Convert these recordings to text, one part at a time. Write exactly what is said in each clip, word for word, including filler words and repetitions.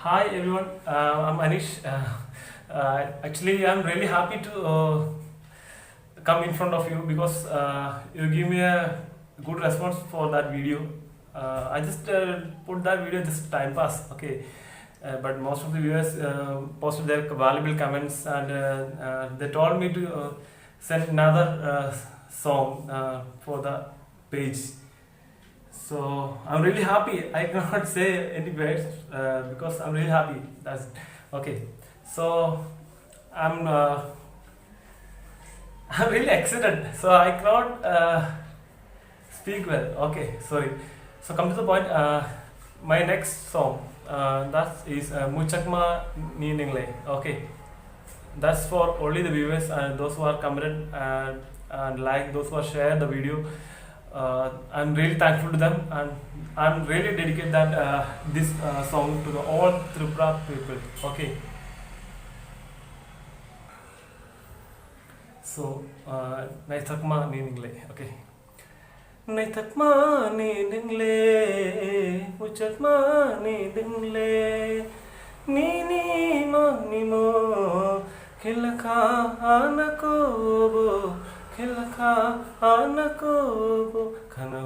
Hi everyone, uh, I'm Anish. Uh, uh, actually, I'm really happy to uh, come in front of you because uh, you give me a good response for that video. Uh, I just uh, put that video just time pass, okay. Uh, but most of the viewers uh, posted their valuable comments and uh, uh, they told me to uh, send another uh, song uh, for the page. So I'm really happy. I cannot say any words uh, because I'm really happy. That's okay. So I'm uh, I'm really excited. So I cannot uh, speak well. Okay, sorry. So come to the point. Uh, my next song uh, that is uh, Muchakma Ni Ningle. Okay, that's for only the viewers and those who are commented and, and like, those who are share the video. Uh, I'm really thankful to them, and I'm really dedicate that uh, this uh, song to the all Tripura people. Okay. So, uh, Naithakma Ni Ningle. Okay. Naithakma ni ningle, muchakma ni ningle, nini mo nimo, khilakha anakobo, khilakha anakobo, khano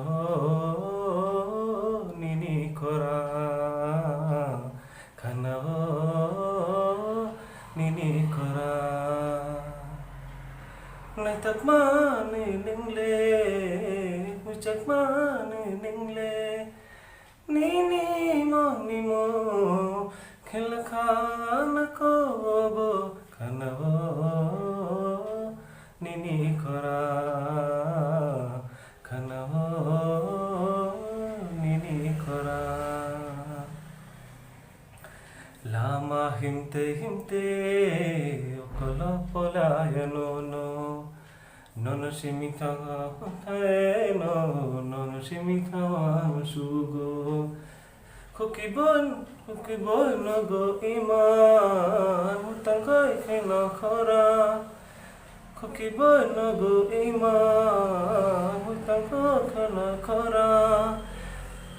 nini khora. Khano nini khora. Naithakma ni ningle, muchakma ni ningle, nini mo nimo, khilakha anakobo, khano nini khora, khano nini khora. Lama himte himte okolo polaya nono, nono simi thangma phaino, nono simi thangma sugo. Khokibon, khokibon nogo iman, mutang kai kheno khora. Khokibon nogo iman, mutang kai kheno khora.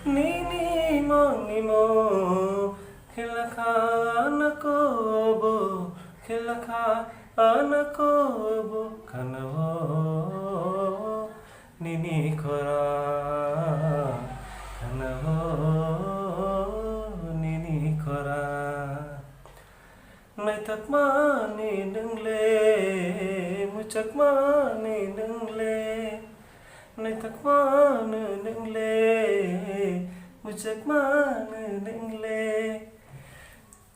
Nini mo nimo, khilakha anakobo, khilakha anakobo, khano nini khora, khano nini khora. Naithakma ni ningle, muchakma ni ningle, naithakma ni ningle, muchakma ni ningle.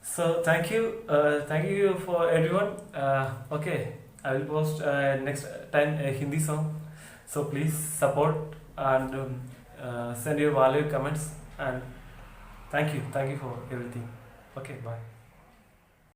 So thank you, uh, thank you for everyone. Uh, okay, I will post uh, next time a Hindi song. So please support and um, uh, send your value comments, and thank you, thank you for everything. Okay, bye.